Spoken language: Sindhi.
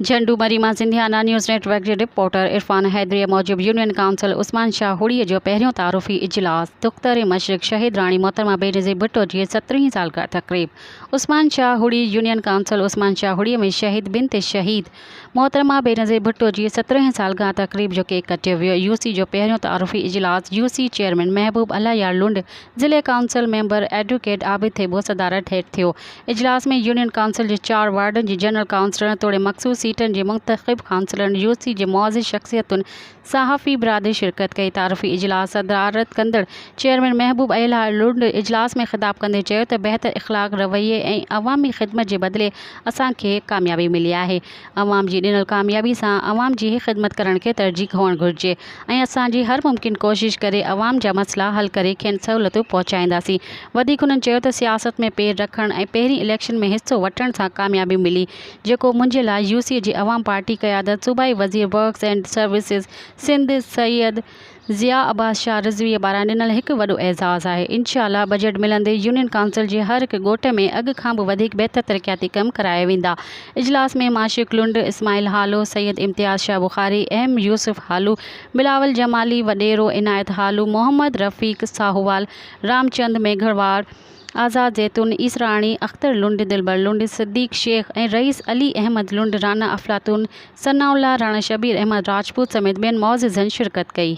جهنڊو مري مان سنڌيانا نيوز نيٽ ورڪ جي رپورٽر عرفان حيدريء موجب يونين ڪائونسل عثمان شاهه هڙيء جو پهريون تعارفي اجلاس دختر مشرق شهيد راڻي محترمه بينظير ڀٽو جي سترهين سالگرهه تقريب عثمان شاهه هڙي يونين ڪائونسل عثمان شاهه هڙيء ۾ شهيد بنت شهيد محترمه بينظير ڀٽو جي سترهين سالگرهه تقريب جو ڪيڪ ڪٽيو ويو يو سي جو پهريون تعارفي اجلاس يو سي چيئرمين محبوب الله يار لنڊ ضلعي council member advocate Abid Thebo صدارت هيٺ ٿيو. اجلاس ۾ يونين ڪائونسل جي چار وارڊن جي جنرل ڪائونسلرن توڙي مخصوص سيٽن جي منتخب ڪائونسلرن، يو سي جي معزز شخصيتن، صحافي برادري شرڪت ڪئي. تعارفي اجلاس صدارت ڪندڙ چيئرمين محبوب ايلها لنڊ اجلاس ۾ خطاب ڪندي چيو ته بهتر اخلاق، رويي ۽ عوامي خدمت جي بدلي اسان کي ڪاميابي ملي آهي. عوام جي ڏنل ڪاميابي سان عوام جي خدمت ڪرڻ کي ترجيح هئڻ گهرجي ۽ اسان جي هر ممڪن ڪوشش ڪري عوام جا مسئلا حل ڪري کين سهولتون پهچائينداسين وڌيڪ هنن چيو ته سياست ۾ پير رکڻ ۽ پهرين اليڪشن ۾ حصو وٺڻ سان ڪاميابي ملي جيڪو منهنجي لاء يو سي جي عوام پارٽي قيادت صوبائي وزير works and services Sindh Syed Zia Abbas Shah رضويء پاران ڏنل هڪ وڏو اعزاز آهي. انشاء الله بجيٽ ملندي يونين ڪائونسل جي هر هڪ ڳوٺ ۾ اڳ کان به وڌيڪ بهتر ترقياتي ڪم ڪرايا ويندا. اجلاس ۾ معشوق لنڊ، اسماعيل هالو، سيد امتياز شاهه بخاري، ايم يوسف هالو، بلاول جمالي، وڏيرو عنايت هالو، محمد رفيق ساهووال، رامچند ميگهواڙ، آزاد زيتون، عيسراڻي، اختر لنڊ، دلبر لنڊ، صديق شيخ ۽ رئيس علي احمد لنڊ، رانا افلاطون، ثناء الله، راڻا شبير احمد راجپوت سميت ٻين معززن شرڪت ڪئي.